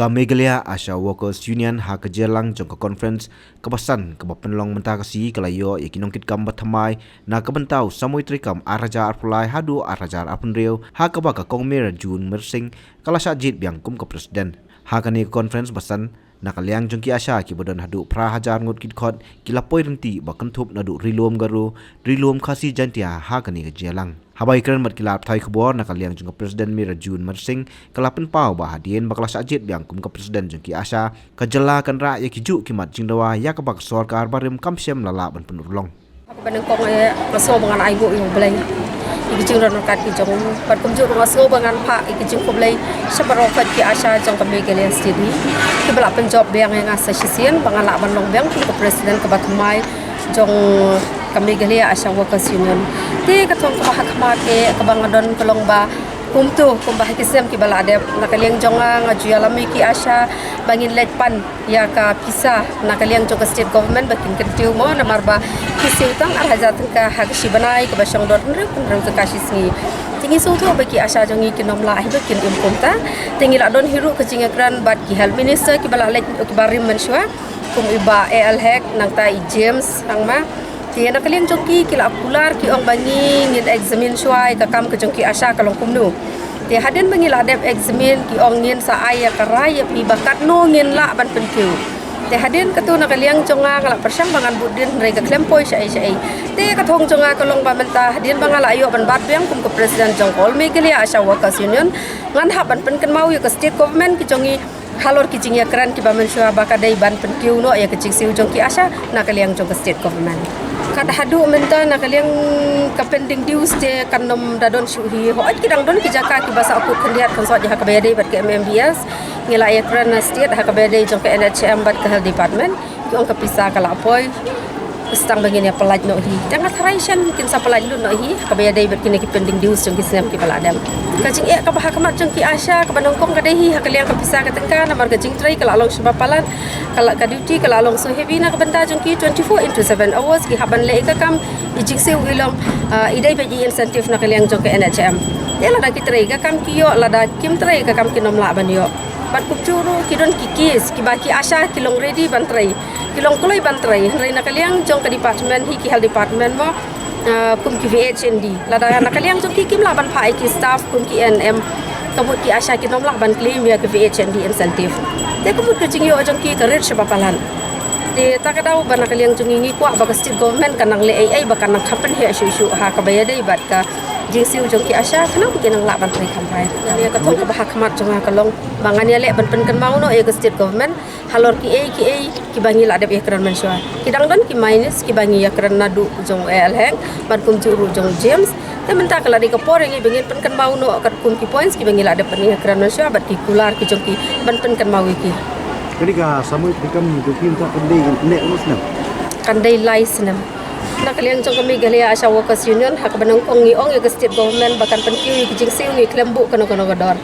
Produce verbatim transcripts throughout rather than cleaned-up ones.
Ka Meghalaya ASHA Workers Union ha ka jingïalang jong ka conference kaba san kaba pynlong mynta ka sngi ka la ïoh ïa ki nongkitkam ba thymmai na ka bynta u samoi treikam ar hajar arphew lai haduh ar hajar arphew hynriew, ha kaba ka Kong Meira June Myrsing ka la shah jied biang kum ka president. Ha kane ka conference ba san, na ka liang jong ki ASHA kiba don haduh phra hajar ngut ki dkhot ki la poi ryntih ba kynthup naduh Ri Lum Garo, Ri Lum Khasi Jaintia ha kane ka jingïalang. Haba ïakren bad ki lad pathai khubor, na ka liang jong ka president Meira June Myrsing ka la pynpaw ba hadien ba ka la shah jied biang kum ka president jong ki ASHA, ka jylla kan rah ïa ki juh ki mat jingdawa ïa kaba ka sorkar barim kam shym la lah ban pynurlong. Kaba nyngkong, eh, nga sngew ba ngan ai nguh ïa U Blei ïa ki jingdon ryngkat ki jong u. Bad kumjuh ruh nga sngew ba ngan phah ïa ki jingkhublei sha baroh ki ASHA jong ka Meghalaya State hi, kiba la pynjop biang ïa nga sa shisien ba ngan lah ban long biang kum ka president kaba thymmai jong ka Meghalaya ASHA Workers Union. Te ka thong kaba ha khmat, eh, kaba nga don ka long ba kumto, kumba ha ki snem kiba la dep, na ka liang jong nga nga ju ïalam ïa ki ASHA ba ngin leit pan ïa ka pisa na ka liang jong ka state government ba kin kyntiew mo, namar ba ki siew tang ar hajar tyngka ha ka shi bnai, kaba shong dor hynriew hynriew tyngka shi sngi. Te ngi sngewthuh ba ki ASHA jong ngi kin ym lah hi ba kin im kumta. Te ngi la don hi ruh ka jingïakren bad ki health minister kiba la leit, kiba rim mynshuwa, kum i Bah A L Hek, nangta i James Sangma. Te na ka liang jong ki, ki la kular ki ong ba ngi ngin examine shuwa ïa ka kam ka jong ki ASHA ka long kumno. Te hadien ba ngi la dep examine, ki ong ngin sa ai ïa ka rai ïa phi ba katno ngin lah ban pynkiew. Te hadien katu na ka liang jong nga nga la pyrshang ba ngan bud dien hynrei ka khlem poi shaei shaei. Te ka thong jong nga ka long ba mynta hadien ba nga la ïoh ban bat biang kum ka president jong ka All Meghalaya ASHA Workers Union, ngan hap ban pynkynmaw ïa ka state government ki jong ngi halor ki jingïakren kiba mynshuwa ba ka dei ban pynkiew noh ïa ka jingsiew jong ki ASHA na ka liang jong ka state government. Kat haduh mynta na ka liang ka pending dues te kan ym da don shuh hi. Hooid, ki dang don ki jaka kiba sahkut khyndiat kynsoh ïa ha kaba ïadei bad ka M M B S. Ngi la ïakren na state ha kaba ïadei jong ka N H M bad ka health department. Ki ong ka pisa ka la poi. Sdang ba ngin ïa pynlait noh hi. Te nga tharai shen kin sa pynlait lut noh hi ha kaba ïadei bad kine ki pending dues jong ki snem kiba la dep. Ka jingeh kaba ha khmat jong ki ASHA kaba nyngkong ka dei hi ha ka liang ka pisa ka tyngka, namar ka jingtrei ka la long shibun palat, ka la, ka duty ka la long so heavy na ka bynta jong ki twenty-four into seven hours, ki hap ban leh ïa ka kam, i jingsiew i long, ah, i dei bad i incentive na ka liang jong ka N H M. Te lada ki trei ka kam ki ïoh, lada kim trei ka kam kin ym lah ban ïoh. Bad kumjuh ruh ki don ki case kiba ki ASHA ki long ready ban trei, ki long kloi ban trei, hynrei na ka liang jong ka department hi, ki health department mo, ah, kum ki V H and D, lada na ka liang jong ki kim lah ban phah ïa ki staff kum ki A N M, ka mut ki ASHA kin ym lah ban claim ïa ka V H and D incentive. Te ka mut ka jingïoh jong ki ka rit shibun palat. Te ta ka daw ba na ka liang jong ngi, ngi kwah ba ka state government kan nang leh ei ei ba kan nang kham pynheh shuh shuh ha kaba ïadei bad ka jingsiew jong ki ASHA, khnang ba kin nang lah ban trei kham bha. Ka thong kaba ha khmat jong nga ka long ba ngan ïaleh ban pynkynmaw noh ïa ka state government halor kiei kiei kiba ngi la dep ïakren mynshuwa. Ki dang don ki minutes kiba ngi ïakren naduh jong A L Hek bad kumjuh ruh jong James. Te mynta ka la dei ka por ïa ngi ba ngin pynkynmaw noh katkum ki points kiba ngi la dep ban ïakren mynshuwa bad ki kular ki jong ki ban pynkynmaw ïa ki. Kane ka samoi treikam jong ki mynta kan dei ne u snem? Kan dei lai snem. Na ka liang jong ka Meghalaya ASHA Workers Union, ha kaba nyngkong ngi ong ïa ka state government ba kan pynkiew ïa ki jingsiew, ngi khlem buh kano kano ka dor.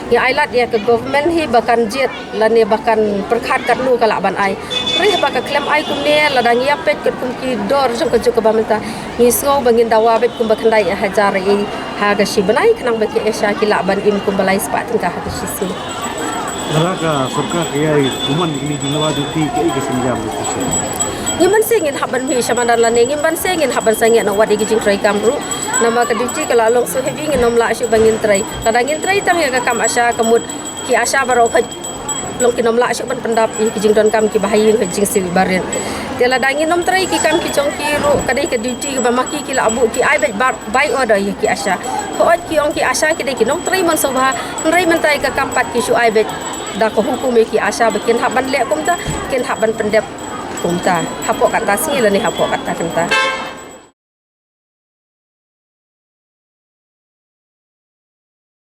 Ngi ai lad ïa ka government hi ba kan jied lane ba kan pyrkhat katno ka lah ban ai. Hynrei ba ka khlem ai kumne, lada ngi ïa peit katkum ki dor jong ka juk kaba mynta, ngi sngew ba ngin dawa beit kumba khyndai hajar ei ha ka shi bnai, khnang ba ki ASHA ki lah ban im kumba lai spah tyngka ha ka shi sngi. Lada ka sorkar ka ïai pynman ïa kine ki jinglong jong ki, kaei ka sienjam jong ki? Ngim banse ngin hap ban mih sha madan lane ngim banse ngin hap ban sangeh noh wat ïa ki jingtrei kam ruh. Namar ka duty ka la long so heavy, ngin ym lah shuh ba ngin trei. Lada ngin trei tang ïa ka kam ASHA, ka mut ki ASHA baroh khoit long kin ym lah shuh ban pyndap ïa ki jingdonkam kiba ha ïing ha jingsiew iba rit. Te lada ngin ym trei ki kam ki jong ki ruh, ka dei ka duty kaba ma ki ki la buh, ki ai beit bar by order ïa ki ASHA. Hooid, ki ong ki ASHA ki dei ki nongtrei mynshuwa, hynrei mynta ïa ka kam pat ki shu ai beit da ka hukum ïa ki ASHA ba kin hap ban leh kumta, kin hap ban pyndep kumta hapoh kata sngi lane hapoh kata kynta.